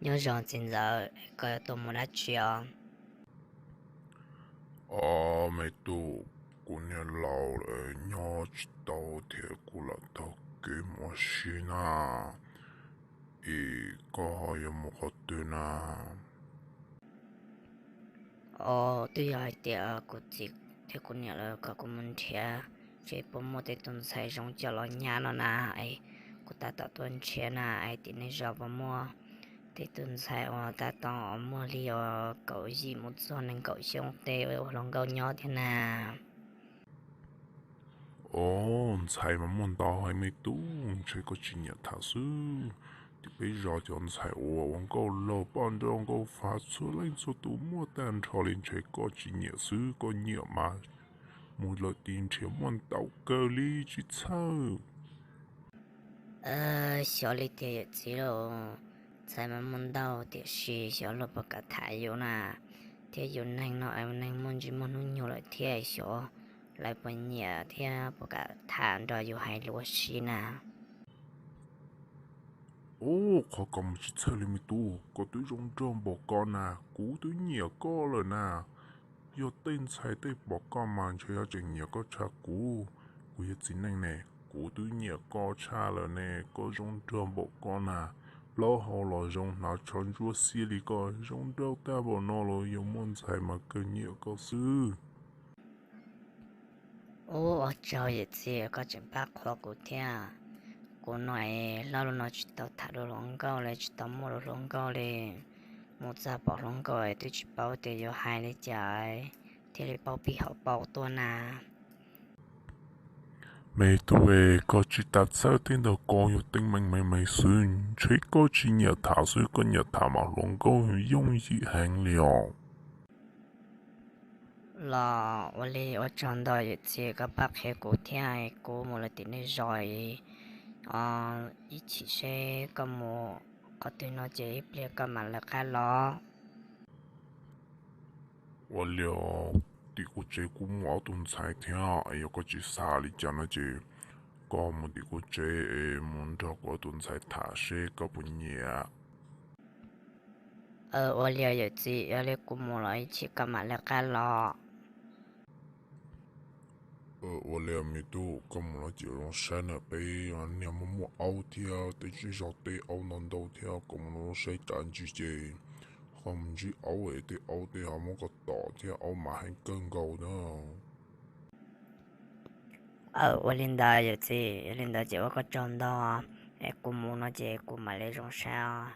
Nyob zoo txiv ntxawm, koj yuav tuaj mus dab tsi os? Os me tub, kuv niam laus lawm nyob tsis tau thiab kuv lam taug kev mus ua si na. Es koj ho yuav mus qhov twg na? Os, twb yog hais tias kuv txiv thiab kuv niam lawv kom kuv mus nrhiav seb puas muaj tej tus ntxhais zoo coj los nyab no na. Es kuv tab tom tuaj nrhiav na, es tim nej zos puas muaj tej tus ntxhais uas tab tom muaj li uas kaum yim mus txog nees nkaum xyoo tej ua hluas nkauj nyob thiab na? Os, ntxhais mas muaj ntau heev me tub, ntshe koj tsis nyiam tham xwb. Tim peb zos cov ntxhais uas ua nkauj laug poj nrauj nkauj fav txhua leej txhua tus muaj tag nrho li, ntshe koj tsis nyiam xwb, koj nyiam mas mus lawm tim nrhiav muaj ntau kawg li tsis txhawj. Xyov li tiag yawm txiv lauj, ntxhais mas muaj ntau tiam sis xyov luag puas kam tham yus na, thiab yus neeg no es neeg muaj ntsis muaj hnub nyoog lawm thiab, xyov lawv puas nyiam thiab puas kam tham nrog yus hais lus ua si na. Ub, qhov ko mas tsis txhawj li me tub, koj twb zoo nraug npaum ko na, kuv twb nyiam koj lawm na. Yog tej ntxhais tej pom koj mas ntshe yuav tseem nyiam koj tshaj kuv. Kuv yog txiv neej ne, kuv twb nyiam koj tshaj lawm ne, koj zoo nraug npaum ko na, plaub hau los zoo, hnav tsho ntsuab xiab li koj, zoo nraug tag npaum no los yuav muaj ntxhais mas kawg nyiam koj xwb. Ub, ua tsaug yawm txiv koj tseem pab qhuas kuv thiab. Kuv no es hlob los no tsis tau tham dua hluas nkauj li, tsis tau muaj dua hluas nkauj li. Mus txog pom hluas nkauj es twb tsis paub tias yuav hais li cas thiaj li paub pib hauv paus tuaj na. Me tub es, koj tsis tas txhawj, tej ntawd ko yog teeb meem me me xwb, ntshe koj tsis nyiam tham xwb, koj nyiam tham mas hluas nkauj yooj yim heev li os. Los ua li ua tsaug ntau yawm txiv koj pab qhia kuv thiab, kuv mus lawm tim nej zos ib chim seb koj mus qhov twg no ces ib pliag koj mam lawv qab los. Ua li, tim kuv tsev kuv muaj ob tug ntxhais thiab, yog koj tsis xav li cas no ces koj mus tim kuv tsev es mus nrog kuv ob tug ntxhais tham seb koj puas nyiam. Ua li yawm txiv, yog li kuv mus los ib chim koj mam lawv qab los. Ua li me tub, koj mus los ces zoo saib na, peb niag muaj muaj aub thiab, tej zej zog tej aub ntau ntau thiab, koj mus los zoo saib tsav ntsis ces ho mus ntsib aub es tej aub tej ho muab koj tom thiab, aub mas heev kawg nkaus na. Ua li ntawd yawm txiv, yog li ntawd ces ua koj tsaug ntau, es kuv mus no ces kuv mam li zoo saib.